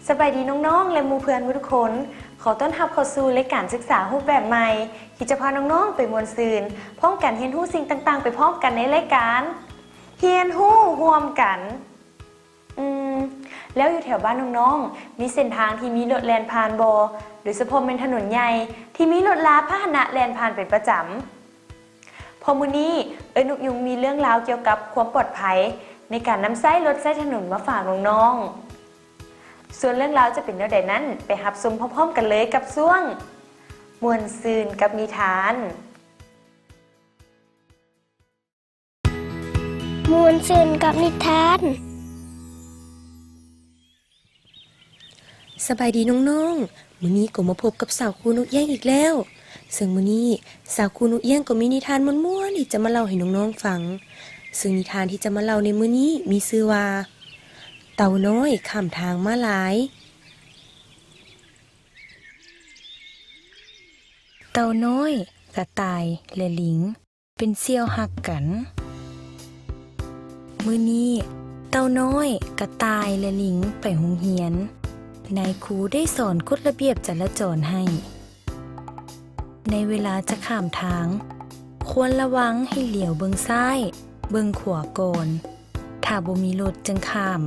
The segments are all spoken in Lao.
ສະບາຍດີນ້ອງໆ ແລະ ໝູ່ເພື່ອນໝົດທຸກຄົນ. ຂໍຕ້ອນຮັບເຂົ້າສູ່ລາຍການສຶກສາຮູບແບບໃໝ່ ທີ່ຈະພານ້ອງໆໄປມ່ວນຊື່ນ ພ້ອມກັນຮຽນຮູ້ສິ່ງຕ່າງໆໄປພ້ອມກັນໃນລາຍການ ຮຽນຮູ້ຮ່ວມກັນ. ອືມ ແລ້ວຢູ່ແຖວບ້ານນ້ອງໆ ມີເສັ້ນທາງທີ່ມີລົດແລ່ນຜ່ານບໍ່? ໂດຍສະເພາະແມ່ນຖະໜົນໃຫຍ່ທີ່ມີລົດລາພາຫະນະແລ່ນຜ່ານເປັນປະຈຳ. ເພາະມື້ນີ້ເອື້ອຍນົກຍຸງມີເລື່ອງລາວກ່ຽວກັບຄວາມປອດໄພໃນການນຳໃຊ້ລົດໃຊ້ຖະໜົນມາຝາກນ້ອງໆ. ສ່ວນເລື່ອງລາວຈະເປັນແນວໃດນັ້ນ ໄປຮັບຊົມພ້ອມໆກັນເລີຍກັບຊ່ວງ ມ່ວນຊື່ນກັບນິທານ. ມ່ວນຊື່ນກັບນິທານ. ສະບາຍດີນ້ອງໆ ມື້ນີ້ກໍມາພົບກັບສາວຄູນົກແຢ້ງອີກແລ້ວ. ເຊິ່ງມື້ນີ້ສາວຄູນົກແຢ້ງກໍມີນິທານມ່ວນໆທີ່ຈະມາເລົ່າໃຫ້ນ້ອງໆຟັງ. ເຊິ່ງນິທານທີ່ຈະມາເລົ່າໃນມື້ນີ້ມີຊື່ວ່າ ເຕົ່ານ້ອຍຂ້າມທາງມ້າລາຍ. ເຕົ່ານ້ອຍ, ກະຕ່າຍ ແລະ ລິງ ເປັນສ່ຽວຮັກກັນ. ມື້ນີ້ເຕົ່ານ້ອຍ, ກະຕ່າຍ ແລະ ລິງ ໄປໂຮງຮຽນ. ນາຍຄູໄດ້ສອນກົດລະບຽບຈະລາຈອນໃຫ້. ໃນເວລາຈະຂ້າມທາງ, ຄວນລະວັງໃຫ້ຫຼຽວເບິ່ງຊ້າຍ, ເບິ່ງຂວາກ່ອນ. ຖ້າບໍ່ມີລົດຈຶ່ງຂ້າມ.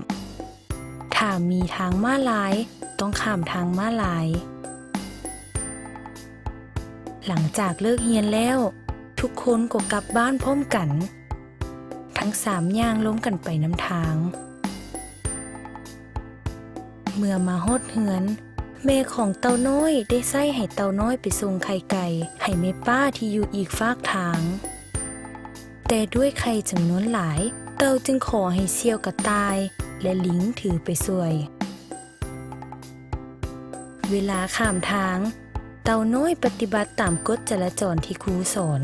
ຖ້າມີທາງມ້າລາຍ, ຕ້ອງຂ້າມທາງມ້າລາຍ. ຫຼັງຈາກເລີກຮຽນແລ້ວ, ທຸກຄົນກໍກັບບ້ານພ້ອມກັນ. ທັງສາມຍ່າງລົມກັນໄປນຳທາງ. ເມື່ອມາຮອດເຮືອນ, ແມ່ຂອງເຕົ່ານ້ອຍໄດ້ໃຊ້ໃຫ້ເຕົ່ານ້ອຍໄປສົ່ງໄຂ່ໄກ່ໃຫ້ແມ່ປ້າທີ່ຢູ່ອີກຟາກທາງ. ແຕ່ດ້ວຍໄຂ່ຈຳນວນຫຼາຍ, ເຕົ່າຈຶ່ງຂໍໃຫ້ສ່ຽວກະຕ່າຍ ແລະ ລິງຖືໄປຊ່ວຍ. ເວລາຂ້າມທາງ, ເຕົ່ານ້ອຍປະຕິບັດຕາມກົດຈະລາຈອນທີ່ຄູສອນ,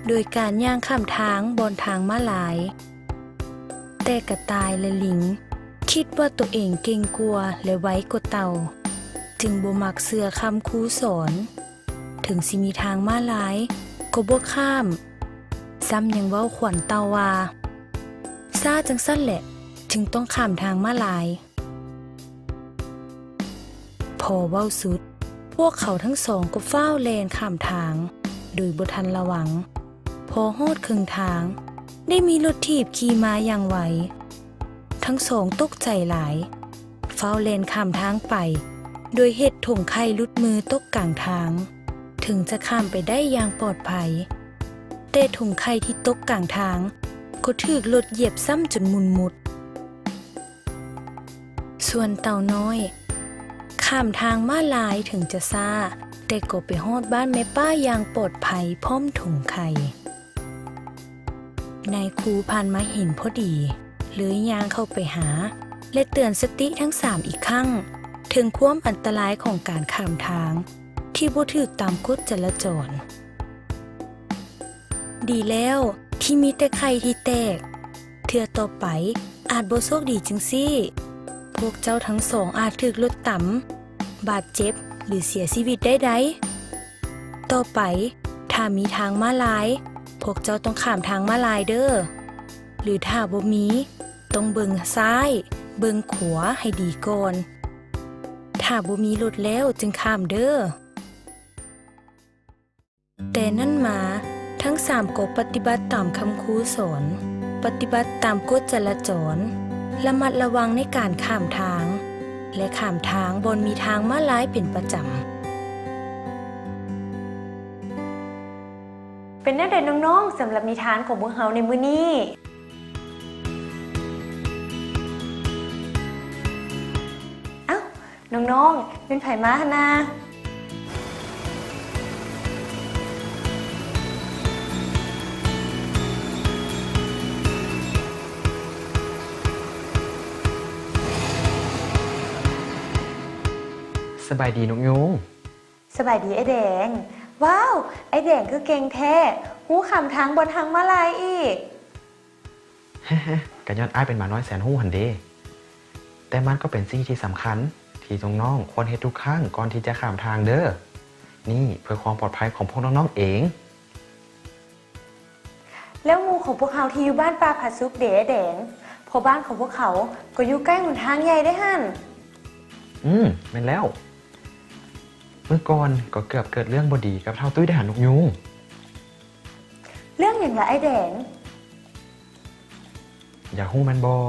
ໂດຍການຍ່າງຂ້າມທາງບ່ອນທາງມ້າລາຍ. ແຕ່ກະຕ່າຍ ແລະ ລິງ ຄິດວ່າໂຕເອງເກັ່ງກວ່າ ແລະ ໄວກວ່າເຕົ່າ, ຈຶ່ງບໍ່ມັກເຊື່ອຄຳຄູສອນ. ເຖິງຊິມີທາງມ້າລາຍກໍບໍ່ຂ້າມ, ຊ້ຳຍັງເວົ້າຂວັນເຕົ່າວ່າ, ຊ້າຈັ່ງຊັ້ນແຫຼະ, ຈຶ່ງຕ້ອງຂ້າມທາງມ້າລາຍ. ພໍເວົ້າສຸດ, ພວກເຂົາທັງສອງກໍຟ້າວແລ່ນຂ້າມທາງໂດຍບໍ່ທັນລະວັງ. ພໍຮອດເຄິ່ງທາງ, ໄດ້ມີລົດຖີບຂີ່ມາຢ່າງໄວ. ທັງສອງຕົກໃຈຫຼາຍ, ຟ້າວແລ່ນຂ້າມທາງໄປ, ໂດຍເຮັດຖົງໄຂ່ຫຼຸດມືຕົກກາງທາງ. ເຖິງຈະຂ້າມໄປໄດ້ຢ່າງປອດໄພ, ແຕ່ຖົງໄຂ່ທີ່ຕົກກາງທາງ ກໍຖືກລົດຢຽບຊ້ຳຈົນໝຸ່ນໝຸດ. ສ່ວນເຕົ່ານ້ອຍ ຂ້າມທາງມ້າລາຍເຖິງຈະຊ້າ, ແຕ່ກໍໄປຮອດບ້ານແມ່ປ້າຢ່າງປອດໄພພ້ອມຖົງໄຂ່. ນາຍຄູຜ່ານມາເຫັນພໍດີ, ເລີຍຍ່າງເຂົ້າໄປຫາ ແລະ ເຕືອນສະຕິທັງສາມອີກຄັ້ງ ເຖິງຄວາມອັນຕະລາຍຂອງການຂ້າມທາງທີ່ບໍ່ຖືກຕາມກົດຈະລາຈອນ. ດີແລ້ວທີ່ມີແຕ່ໄຂ່ທີ່ແຕກ, ເທື່ອຕໍ່ໄປອາດບໍ່ໂຊກດີຈັ່ງຊີ້. ພວກເຈົ້າທັງສອງອາດຖືກລົດຕຳ, ບາດເຈັບ ຫຼື ເສຍຊີວິດໄດ້ໃດ໋. ຕໍ່ໄປ, ຖ້າມີທາງມ້າລາຍ, ພວກເຈົ້າຕ້ອງຂ້າມທາງມ້າລາຍເດີ້. ຫຼືຖ້າບໍ່ມີ, ຕ້ອງເບິ່ງຊ້າຍ, ເບິ່ງຂວາໃຫ້ດີກ່ອນ. ຖ້າບໍ່ມີລົດແລ້ວຈຶ່ງຂ້າມເດີ້. ແຕ່ນັ້ນມາ, ທັງສາມກໍປະຕິບັດຕາມຄຳຄູສອນ, ປະຕິບັດຕາມກົດຈະລາຈອນ, ລະມັດລະວັງໃນການຂ້າມທາງ ແລະ ຂ້າມທາງບ່ອນມີທາງມ້າລາຍເປັນປະຈຳ. ເປັນແນວໃດນ້ອງໆ ສຳລັບນິທານຂອງພວກເຮົາໃນມື້ນີ້? ອ້າວ ນ້ອງໆ ແມ່ນໃຜມາຫັ້ນນາ? ສະບາຍດີນົກຍຸງ. ສະບາຍດີອ້າຍແດງ. ວ້າວ ອ້າຍແດງຄືເກັ່ງແທ້, ຮູ້ຂ້າມທາງບ່ອນທາງມ້າລາຍອີກ. ກະຍ້ອນອ້າຍເປັນໝານ້ອຍແສນຮູ້ຫັ້ນເດ. ແຕ່ມັນກໍເປັນສິ່ງທີ່ສຳຄັນ ທີ່ນ້ອງໆຄວນເຮັດທຸກຄັ້ງກ່ອນທີ່ຈະຂ້າມທາງເດີ້. ນີ້ເພື່ອຄວາມປອດໄພຂອງພວກນ້ອງໆເອງ. ແລ້ວໝູ່ຂອງພວກເຮົາທີ່ຢູ່ບ້ານປ່າຜາສຸກເດອ້າຍແດງ? ເພາະບ້ານຂອງພວກເຂົາກໍຢູ່ໃກ້ຫົນທາງໃຫຍ່ເດ້ຫັ້ນ. ອືມ, ແມ່ນແລ້ວ. ມື້ກ່ອນກໍເກືອບເກີດເລື່ອງບໍ່ດີກັບທ້າວຕຸ້ຍໄດ້ຫານົກຍູງ. ເລື່ອງຫຍັງລະອ້າຍແດງ? ຢາກຮູ້ແມ່ນບໍ່?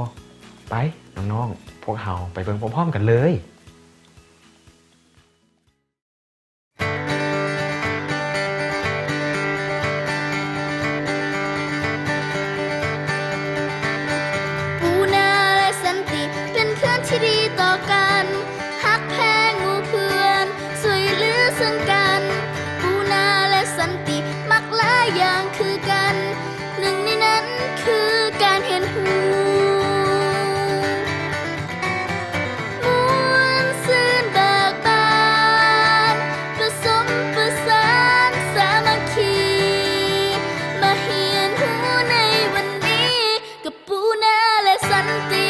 ໄປ, ນ້ອງໆ, ພວກເຮົາໄປເບິ່ງພ້ອມໆກັນເລີຍ. ປູນາ ແລະ ສັນຕິ ເປັນເພື່ອນທີ່ດີຕໍ່ກັນ, ຮັກແພງໝູ່ເພື່ອນ, ຊ່ວຍເຫຼືອເຊິ່ງກັນ. ປູນາ ແລະ ສັນຕິ ມັກຫຼາຍຢ່າງຄືກັນ, ໜຶ່ງໃນນັ້ນຄືການຮຽນຮູ້. ມ່ວນຊື່ນເບີກບານ, ປະສົມປະສານສາມັກຄີ, ມາຮຽນຮູ້ໃນວັນນີ້ ກັບປູນາ ແລະ ສັນຕິ.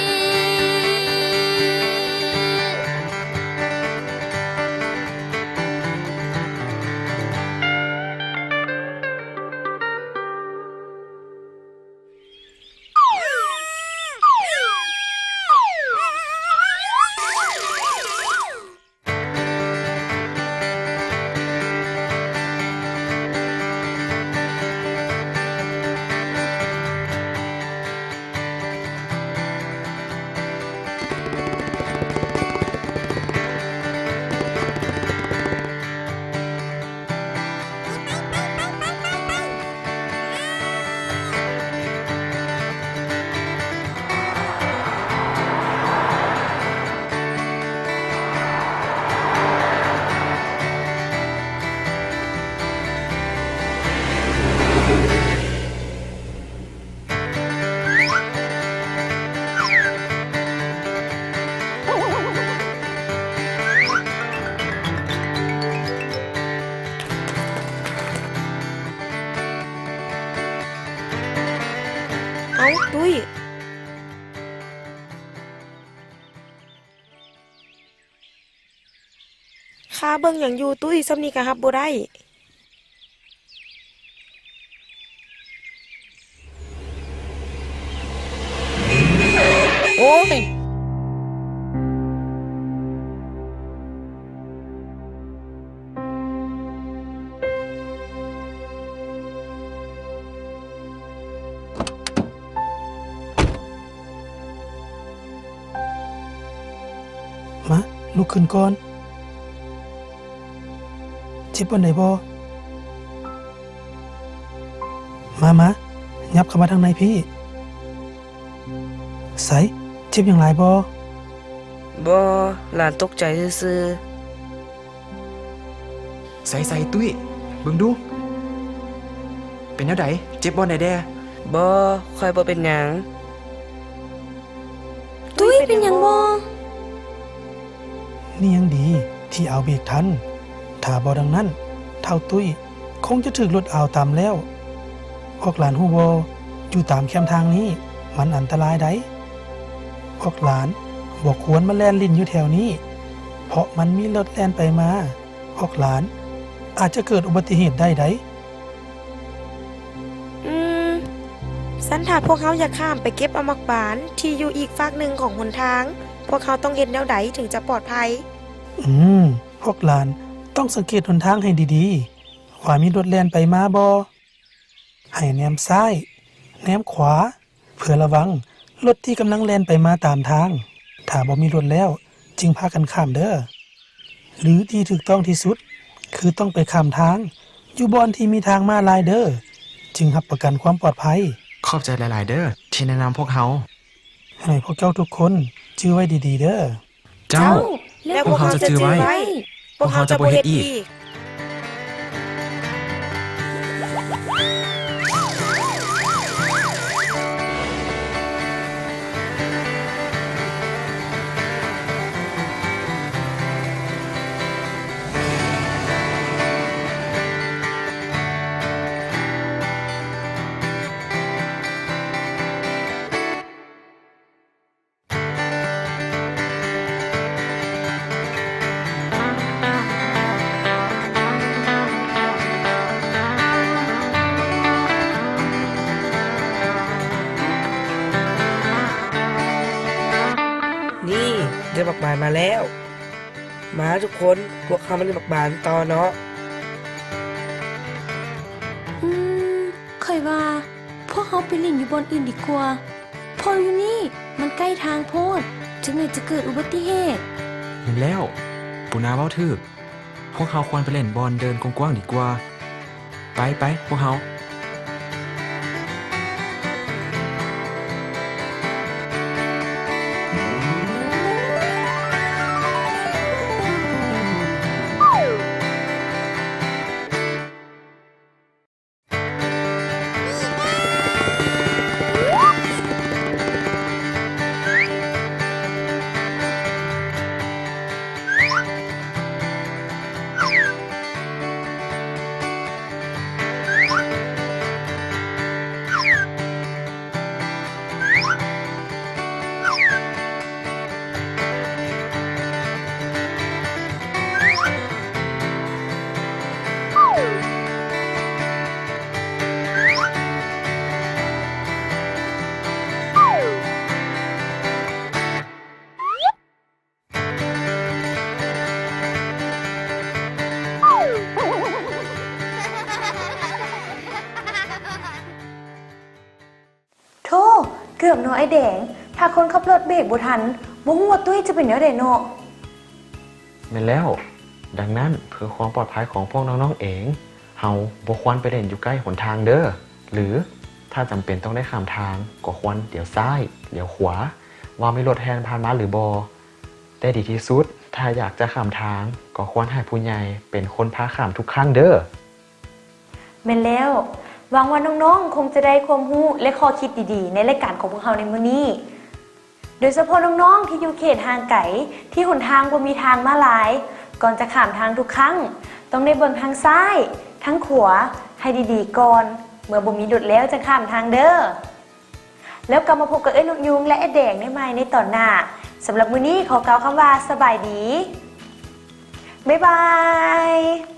ເອົ້າ, ຕຸ້ຍ. ຄາເບິ່ງຫຍັງຢູ່ຕຸ້ຍ, ຊ່ຳນີ້ກະຮັບບໍ່ໄດ້. ໂອ້ຍ! ມາ, ລຸກຂຶ້ນກ່ອນ. ເຈັບບ່ອນໃດບໍ່? ມາ, ມາ, ຫຍັບເຂົ້າມາທາງໃນພີ້. ໃສ, ເຈັບຫຍັງຫຼາຍບໍ່? ບໍ່, ຫຼານຕົກໃຈຊື່ໆ. ໃສໆ ຕຸ້ຍ, ເບິ່ງດູ. ເປັນແນວໃດ? ເຈັບບ່ອນໃດແດ່? ບໍ່, ຂ້ອຍບໍ່ເປັນຫຍັງ. ຕຸ້ຍ ເປັນຫຍັງບໍ່? ນີ້ຍັງດີທີ່ອາວເບກທັນ. ຖ້າບໍ່ດັ່ງນັ້ນ, ທ້າວຕຸ້ຍຄົງຈະຖືກລົດອາວຕຳແລ້ວ. ພວກຫຼານຮູ້ບໍ່? ຢູ່ຕາມແຄມທາງນີ້ ມັນອັນຕະລາຍໃດ໋. ພວກຫຼານບໍ່ຄວນມາແລ່ນຫຼິ້ນຢູ່ແຖວນີ້, ເພາະມັນມີລົດແລ່ນໄປມາ. ພວກຫຼານອາດຈະເກີດອຸບັດຕິເຫດໄດ້ໃດ໋. ອືມ, ຊັ້ນຖ້າພວກເຮົາຢາກຂ້າມໄປເກັບເອົາໝາກບານທີ່ຢູ່ອີກຟາກໜຶ່ງຂອງຫົນທາງ, ພວກເຮົາຕ້ອງເຮັດແນວໃດເຖິງຈະປອດໄພ? ອືມ, ພວກຫຼານຕ້ອງສັງເກດຫົນທາງໃຫ້ດີໆ ວ່າມີລົດແລ່ນໄປມາບໍ່. ໃຫ້ແນມຊ້າຍ, ແນມຂວາ, ເພື່ອລະວັງລົດທີ່ກຳລັງແລ່ນໄປມາຕາມທາງ. ຖ້າບໍ່ມີລົດແລ້ວຈຶ່ງພາກັນຂ້າມເດີ້. ຫຼືທີ່ຖືກຕ້ອງທີ່ສຸດຄືຕ້ອງໄປຂ້າມທາງຢູ່ບ່ອນທີ່ມີທາງມ້າລາຍເດີ້, ຈຶ່ງຮັບປະກັນຄວາມປອດໄພ. ຂອບໃຈຫຼາຍໆເດີ້ ທີ່ແນະນຳພວກເຮົາ. ໃຫ້ພວກເຈົ້າທຸກຄົນຈື່ໄວ້ດີໆເດີ້. ເຈົ້າ, ແລະພວກເຮົາຈະຈື່ໄວ້, ພວກເຮົາຈະບໍ່ເຮັດອີກ. ນີ້ ໄດ້ໝາກບານມາແລ້ວ. ມາທຸກຄົນ, ພວກເຮົາມາຫຼິ້ນໝາກບານຕໍ່ເນາະ. ອືມ, ຂ້ອຍວ່າພວກເຮົາໄປຫຼິ້ນຢູ່ບ່ອນອື່ນດີກວ່າ, ເພາະຢູ່ນີ້ມັນໃກ້ທາງໂພດ, ຈັກໜ້ອຍຈະເກີດອຸບັດຕິເຫດ. ແມ່ນແລ້ວ, ປູນາເວົ້າຖືກ. ພວກເຮົາຄວນໄປຫຼິ້ນບ່ອນເດີ່ນກວ້າງໆດີກວ່າ. ໄປ, ໄປ, ພວກເຮົາ. ໂທ້, ເກືອບເນາະອ້າຍແດງ, ຖ້າຄົນຂັບລົດເບກບໍ່ທັນ, ບໍ່ຮູ້ວ່າຕຸ້ຍຈະເປັນແນວໃດເນາະ. ແມ່ນແລ້ວ, ດັ່ງນັ້ນ ເພື່ອຄວາມປອດໄພຂອງພວກນ້ອງໆເອງ, ເຮົາບໍ່ຄວນໄປຫຼິ້ນຢູ່ໃກ້ຫົນທາງເດີ້. ຫຼື ຖ້າຈຳເປັນຕ້ອງໄດ້ຂ້າມທາງ, ກໍຄວນລ້ຽວຊ້າຍ, ລ້ຽວຂວາ, ວ່າມີລົດແລ່ນຜ່ານມາຫຼືບໍ່. ແຕ່ດີທີ່ສຸດ, ຖ້າຢາກຈະຂ້າມທາງ, ກໍຄວນໃຫ້ຜູ້ໃຫຍ່ເປັນຄົນພາຂ້າມທຸກຄັ້ງເດີ້. ແມ່ນແລ້ວ, ຫວັງວ່ານ້ອງໆຄົງຈະໄດ້ຄວາມຮູ້ ແລະ ຂໍ້ຄິດດີໆ ໃນລາຍການຂອງພວກເຮົາໃນມື້ນີ້, ໂດຍສະເພາະນ້ອງໆທີ່ຢູ່ເຂດຫ່າງໄກ ທີ່ຫົນທາງບໍ່ມີທາງມ້າລາຍ. ກ່ອນຈະຂ້າມທາງທຸກຄັ້ງ, ຕ້ອງໄດ້ເບິ່ງທາງຊ້າຍ, ທາງຂວາ ໃຫ້ດີໆກ່ອນ, ເມື່ອບໍ່ມີລົດແລ້ວຈັ່ງຂ້າມທາງເດີ້. ແລ້ວກັບມາພົບກັບເອື້ອຍນົກຍູງ ແລະ ອ້າຍແດງໄດ້ໃໝ່ໃນຕອນໜ້າ. ສຳລັບມື້ນີ້ຂໍກ່າວຄຳວ່າສະບາຍດີ. ບາຍບາຍ.